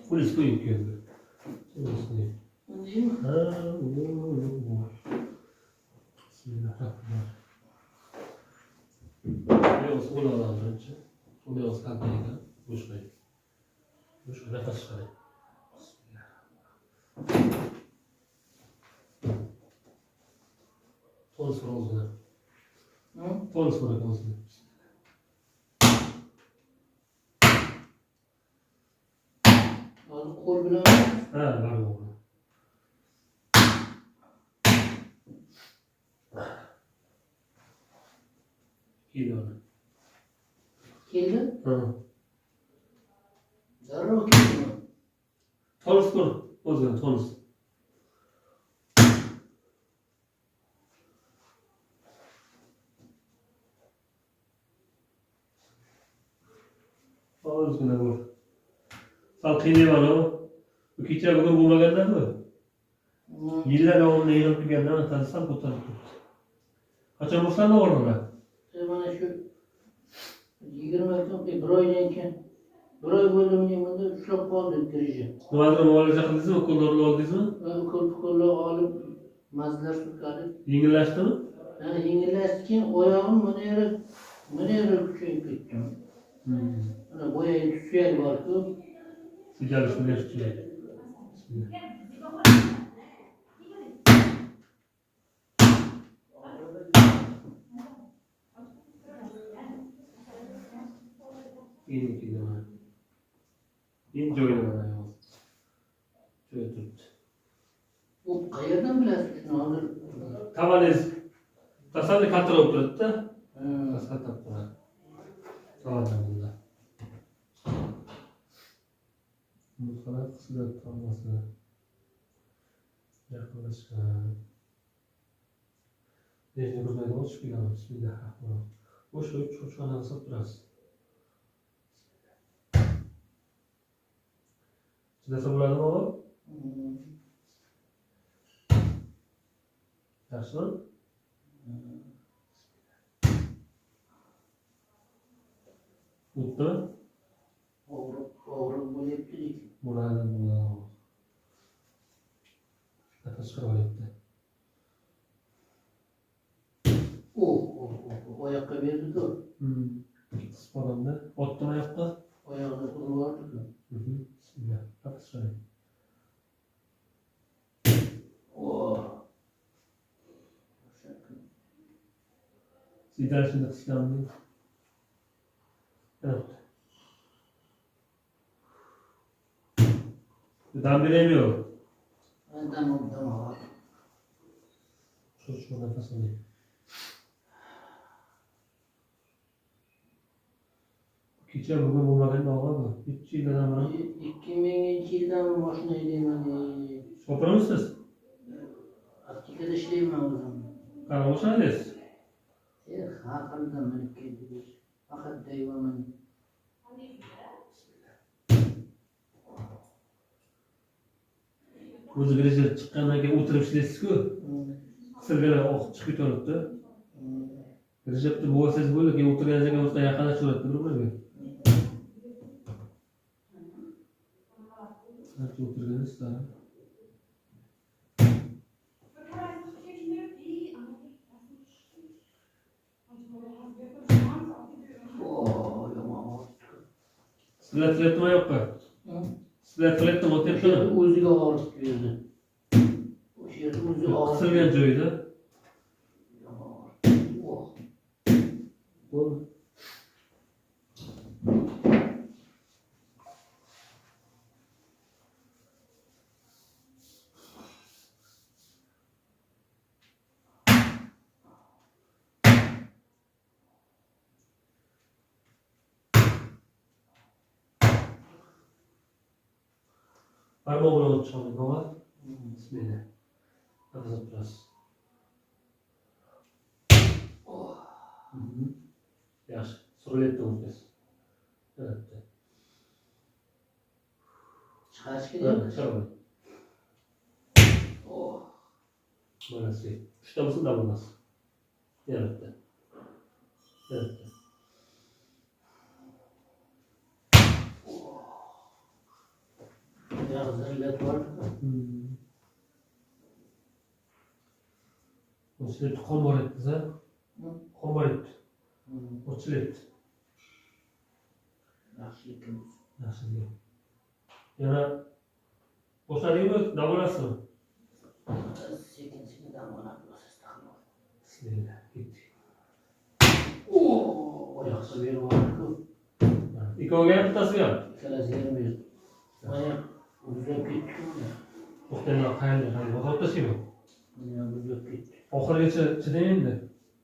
Qo'lingizni qo'ying keldi. Qo'lingizni qo'ying. Undaymi? Ha, u. Bismillahirrahmanirrahim. Oyog'ingizni qo'l olamiz birinchi. Qo'l oyog'ingiz kalta ekan. Bo'sh qo'ying. Bo'sh qo'ying, nafas chiqaring. Tonus bor ozgina. Tonus bor ekan ozgina. Hozir qo'l bilanmi? Ha, barmoq bilan. Keldi mana. Keldi? Ha. Darrov keldimi? Tonus bor, ozgina tonus. Ozgina bor. Sal qiynayman u. Bu kecha bugun bo'lmaganda bu. Yillar davomida yig'ilib kelganda tanasi sal ko'tarilib turibdi. Qachon boshlandi og'riqlar? Mana shu 20 kun, bir oydan keyin, bir oy bo'ldi menga bunda ushlab qoldi grija. Nimadir muolaja qildingizmi? Ukollarni oldingizmi? Ukol pukollar olib, mazlar surkalib. Yengillashdimi? Yani yengillashdi, keyin oyog'im mana yeri kuchayib ketdi. Mana boyagi suyak bor-ku. Sujali suyak. Bismillah. Endi keldi mana. Endi joyida mana oyog'ingiz. Joyida turibdi. U qayerdan bilasiz shuni hozir? Tavaningiz tasalli kattaroq turibdi-da. Katta turadi. Tavandan bunda. Mudholat qismida tog'asi yaqinlashgan. Nechni ko'zmaydi, ochib kelgan. Bismillahirrahmanirrahim. O'sha uch cho'chqani hisob turasiz. Chidasa bo'ladimi o'g'il? Yaxshimi? O'tdimi? Og'riq bo'lyapti lekin. Bo'ladi, bo'ladi. Nafas chiqarib olyapti. Oh, oh, oh, oyoqqa berdi-ku. Qisib olamda. Otdimi oyoqqa? Oyog'ini urib yubordi-ku. Bismillah. Nafas chiqaring. Oh. Siydalishini qisganmi? Evet. Dam beraymi yo'q? Dam dam og'ir. Chuqur nafas oling. Kecha bugun bo'lmaganda og'ir bu. Necha yildan beri? 2000-yildan mashina haydayman. Shopirmisiz? Aptekada ishlayman o'zim. Qanaqa mashina haydaysiz? Har xildan minib keldik. Faqat dayvaman. O'zi grija chiqqandan keyin o'tirib ishlaysiz-ku. Qisilganlar oqib chiqib ketaveribdi. Grija bitta bo'lsangiz bo'ldi, keyin o'tirganingizdan keyin o'zga yaqinlashaveradi bir-biriga. Ancha o'tirgansiz-da. Oh, yomon og'ritdi. Sizlar tilayaptimi oyoqqa? Sizlar tilayaptimi, O'sha otyaptimi? yerda o'ziga og'ritib berdi. O'sha yerda o'zi og'ritdi. Qisilgan joyida. Yomon og'ritdi. Oh. Bo'ldi. Barmoq bilan o'tib og'a. Bismillah. Nafas olib turasiz. Oh. Yaxshi. Surilyapti o'zbek. Evet. Chiqarish kerak. Chiqarib. Oh. Mana si. Uchta bo'lsin, dam bo'lmas. Yana bitta. Yana bitta. Oyog'i zirillab bordi. Ochilyapti, qon boryapti, a? Qon boryapti. Ochilyapti. Yaxshilik. Yaxshilik. Yana boshladingmi, dam olasizmi? Sekin-sekin dam olamiz. Bismillah, ketdik. Oyoqqa berib yubordi-ku. Ikkoviga ham, bittasiga ham? Ikkalasiga ham berdi. Oyoq buzilib ketdi-ku. To'xtanglar, qayerda, qayerda? Oxirib tashlayman. Buni ham buzilib ketdi. Oxirigacha chidang endi.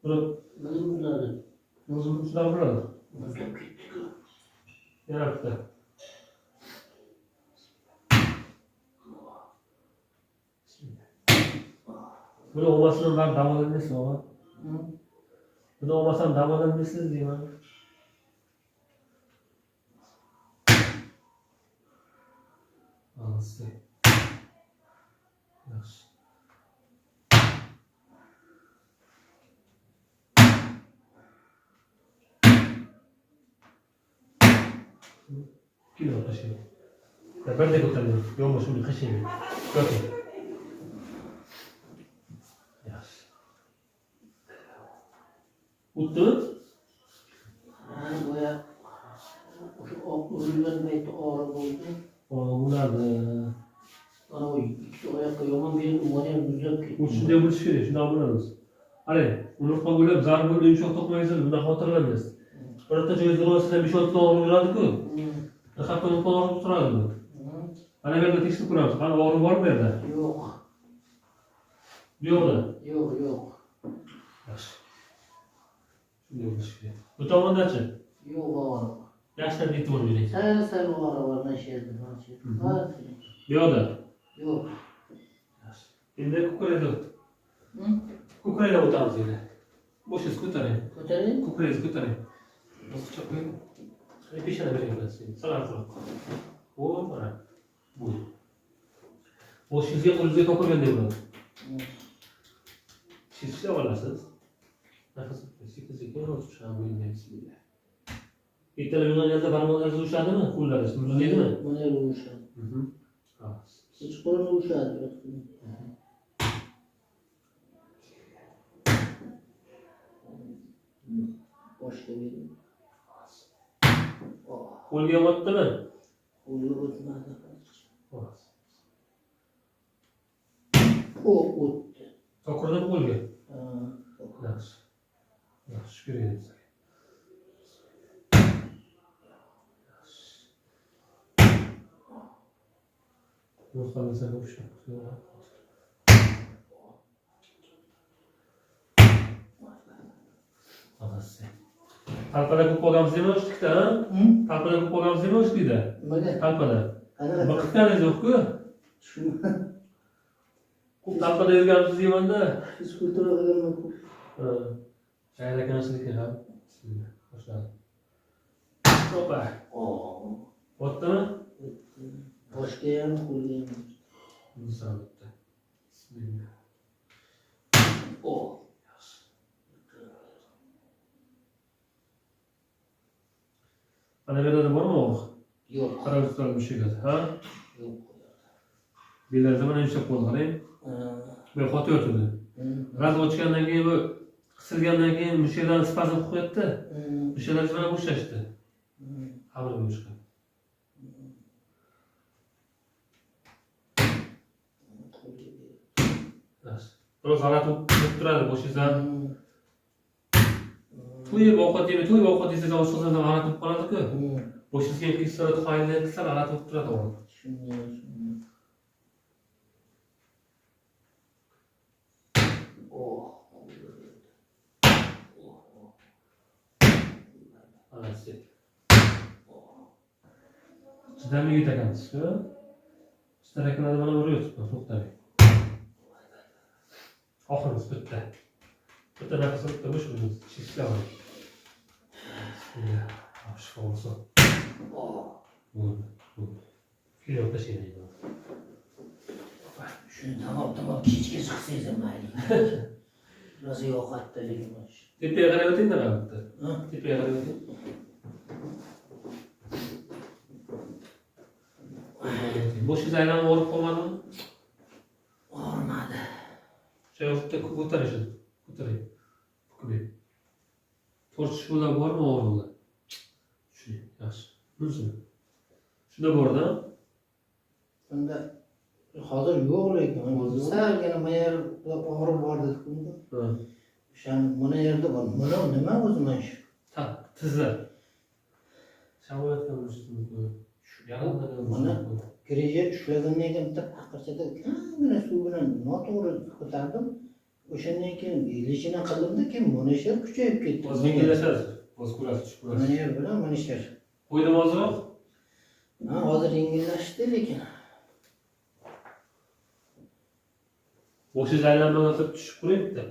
Buni Buni buziladi. O'zim shunaqa bo'ladi. Buzilib ketdi-ku. Yana bitta. Buni olmasdan baribir dam ololmaysiz, og'a. Buni olmasam dam ololmaysiz deyman. Yaxshi. Kilo tashlayman. Birdek o'tadi. Yonboshimni qashlayman. Yoting. Yaxshi. O'tdimi? Ha, boya o'sha urilgan paytda og'riq bo'ldi. Og'riq bo'ladi. Ana u ikkita oyoqqa yomon berdi, uni ham buzilib ketdi. U shunday bo'lishi kerak, shunday bo'lamiz. Qarang, umurtqa bo'lib, zarb bo'lib, yumshoq to'qmaysiz, bundan xotirlanmaysiz. Birorta joyida urasizlar, 5-6 ta og'riq yuradi-ku. Bir hafta umurtqa og'rib turadi bu. Mana bu yerda tekshirib ko'ramiz. Qani og'riq bormi bu yerda? Yo'q. Bu yoqda? Yo'q, yo'q. Yaxshi. Shunday bo'lishi kerak. Bu tomondachi? Yo'q og'riq. Yaxshilab e'tibor bering. Sal-sal og'riq bor mana shu yerda, mana shu yerda. Bu yoqda? Yo'q. Yaxshi. Endi ko'krakda o't. Ko'krakda o'tamiz endi. Boshingizni ko'taring. Ko'taring? Ko'kragingizni ko'taring. Bosqichga qo'ying. Peshona bering bilasiz. Sal orqaroq. O, mana. Bu. Boshingizga qo'lingizga topilganday bo'ladi. Tishingizni olasiz. Nafas sekin sekin o'tib chiqadi bo'yinga. Bismillah. Ertalab uyg'onganingizda barmoqlaringiz ushadimi? Qo'llaringiz muzlaydimi? Buni ushadi. Kechqurun ushadi. Boshga bering. Qo'lga o'tdimi? Qo'lga o'tmadi. O o'tdi. To'qirdimi qo'lga? Ha. Yaxshi. Yaxshi, shukur endi sizga. Talpada ko'p qolganmiz deymi o'shlikda, ha? Talpada ko'p qolganmiz deymi o'shlikda? Nimaga? Talpada. Qanaqa? Biqitganingiz yo'q-ku. Ko'p talpada yurganmiz deymanda. Fizkultura qilganman ko'p. Ha. Shayrakanchilik ham. Bismillah. Boshladi. Hoppa. O'tdimi? Boshga ham, qo'lga ham. Inson o'tdi. Bismillah. Yaxshi. Mana bu yerda bormi o'q? Yo'q. Qarab turib mushuk, ha? Yo'q. Bellarda mana yumshoq bo'ldi, qarang. Bu qotib yotadi. Raz ochgandan keyin bu qisilgandan keyin mushaklarni spazm qilib qo'yadi. Mushaklar mana bo'shashdi. Hamma bo'shqa. Biroz g'alati bo'lib turadi boshingizdan. To'yib ovqat yemay, to'yib ovqat yesangiz oshqozondan g'alati bo'lib qoladi-ku. Boshingizga kislorod hoyilni qilsa g'alati bo'lib turadi og'riq. Shunday, shunday. Chidamli yigit ekansiz-ku. Chidar mana urayapsiz, to'xtamay. Oxirimiz bitta. Bitta nafas olib bitta bo'sh bo'lamiz. Ishlab oling. Bismillah. Shifo bo'lsin. Bo'ldi, bo'ldi. Kuyov tashlaydi. Shuni tamom kechga chiqsangiz ham mayli. Rosa yo'qotdi lekin mana shu. Tepaga qarab o'ting-da mana bitta. Tepaga qarab o'ting. Boshingiz aylanib og'rib qolmadimi? Og'rimadi. Shu bitta ko'taring shuni. Ko'taring. Bukmang. Tortishuvlar bormi og'riqlar? Tushuning, yaxshi. Bunisi. Shunda borda. Bunda hozir yo'q lekin. Salgina mana yerda og'riq bor dedim. Ha. O'shani mana yerda bor. Mana nima o'zi mana shu? Ta, tizlar. Shamolatdan bo'lishi mumkin. Mana Gireja ushlagandan keyin bitta paqirchada kamgina suv bilan noto'g'ri ko'tardim. O'shandan keyin lechina qildimda keyin mana shu yer kuchayib ketdi. Hozir yengillashasiz. Hozir ko'rasiz, tushib Mana ko'rasiz. yer bilan mana shu yer. Qo'ydim ozroq. Ha, hozir yengillashdi lekin. Boshingiz aylanmagan turib tushib ko'ring bitta.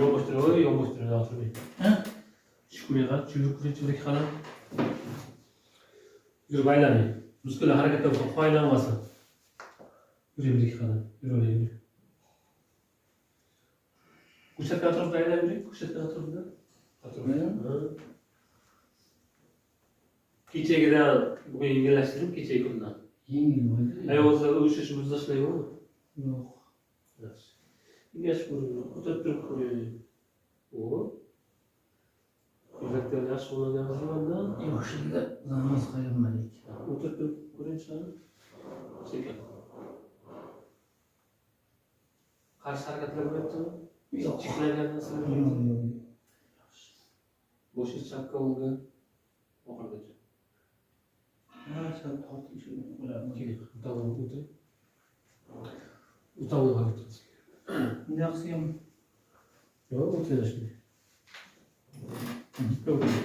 Yonboshtirib, oy, yonboshtirib, o'tirmang. Ha? Tushib ko'ring, ha, tushib ko'ring, tushib qani. Yurib aylaning. Muskullar harakatda bo'lsa, qon aylanmasin. Yuring bir ikki qadam. Yuravering, yuring. Ko'chatga atrofida aylanib yuring, ko'chatga atrofida. Atrofida. Ha. Kechagidan bugun yengillashtirdim, kechagi kundan. Yengil bo'ldi. Oyog'ingizda o'shish, muzlashlar yo'qmi? Yo'q. Yaxshi. Engashib ko'ring, o'tirib turib ko'ring. O. Yurakda yaxshi shug'ullanganmiz bundan. Yoshlikda namoz qilmadik. O'tirib turib ko'ringchi. Sekin. Qarshi harakatlar bo'lyaptimi? Yo'q. Cheklangan narsalar Yo'q, bo'lyaptimi? yo'q. Yaxshi. Boshingiz chapga o'ngga oxirigacha. Ha, sal tortilishi bo'ladi. Keling, u tomonga o'tiring. U tomonga o'tiring. Bunday qilsa ham Yo'q, o'tiring shunday. O'tiring.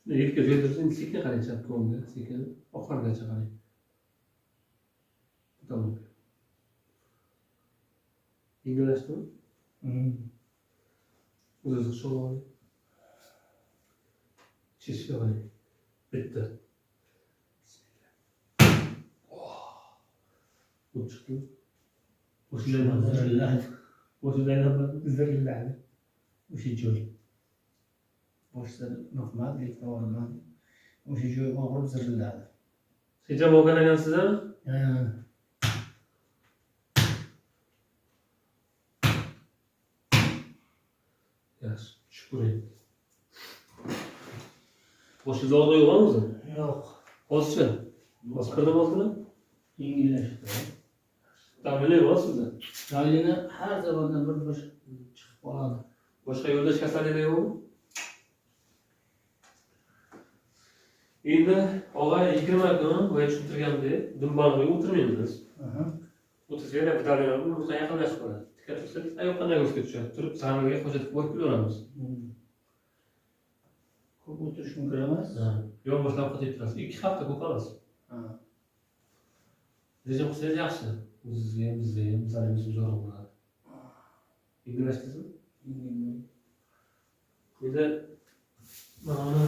Shunday yelka joyda sekin qarang, chapga o'ngga, sekin oxirigacha qarang. Bu tomonga. Yengillashdimi? O'zingizni quchoqlab oling. Chechishga qarang. Bitta. O'tib chiqdimi? Boshingiz aylanmadi. Zirilladi. Boshingiz aylanmadi. Zirilladi. O'sha joy. Boshida nima qilmadi, lekin og'rimadi. O'sha joy og'rib zirilladi. Hijab olgan ekansiz a? Ha. Yaxshi, tushib ko'ring. Boshingiz og'riq yo'qmi o'zi? Yo'q. Hozirchi? Hozir kirdimi ozgina? Yengillashdi. Давление bor sizda? Давление har zamonda bir-bir chiqib qoladi. Boshqa yo'ldosh kasalliklar yo'qmi? Endi og'ay 20 kun boya tushuntirgandek, dumbaloqqa o'tirmaymiz. O'tirsa yana bir давление umrimizdan yaqinlashib qoladi. Tika tursak, oyoqqa нагрузка tushadi. Turib zalga hojatga borib kelaveramiz. Ko'p o'tirish mumkin emas. Ha. Yonboshlab ovqat yeb turasiz. 2 hafta ko'p emas. Ha. Rejim qilsangiz yaxshi. O'zizga ham, bizga ham, bizlarimiz uzoqroq bo'ladi. Yengillashdingizmi? Yengil. Endi mana buni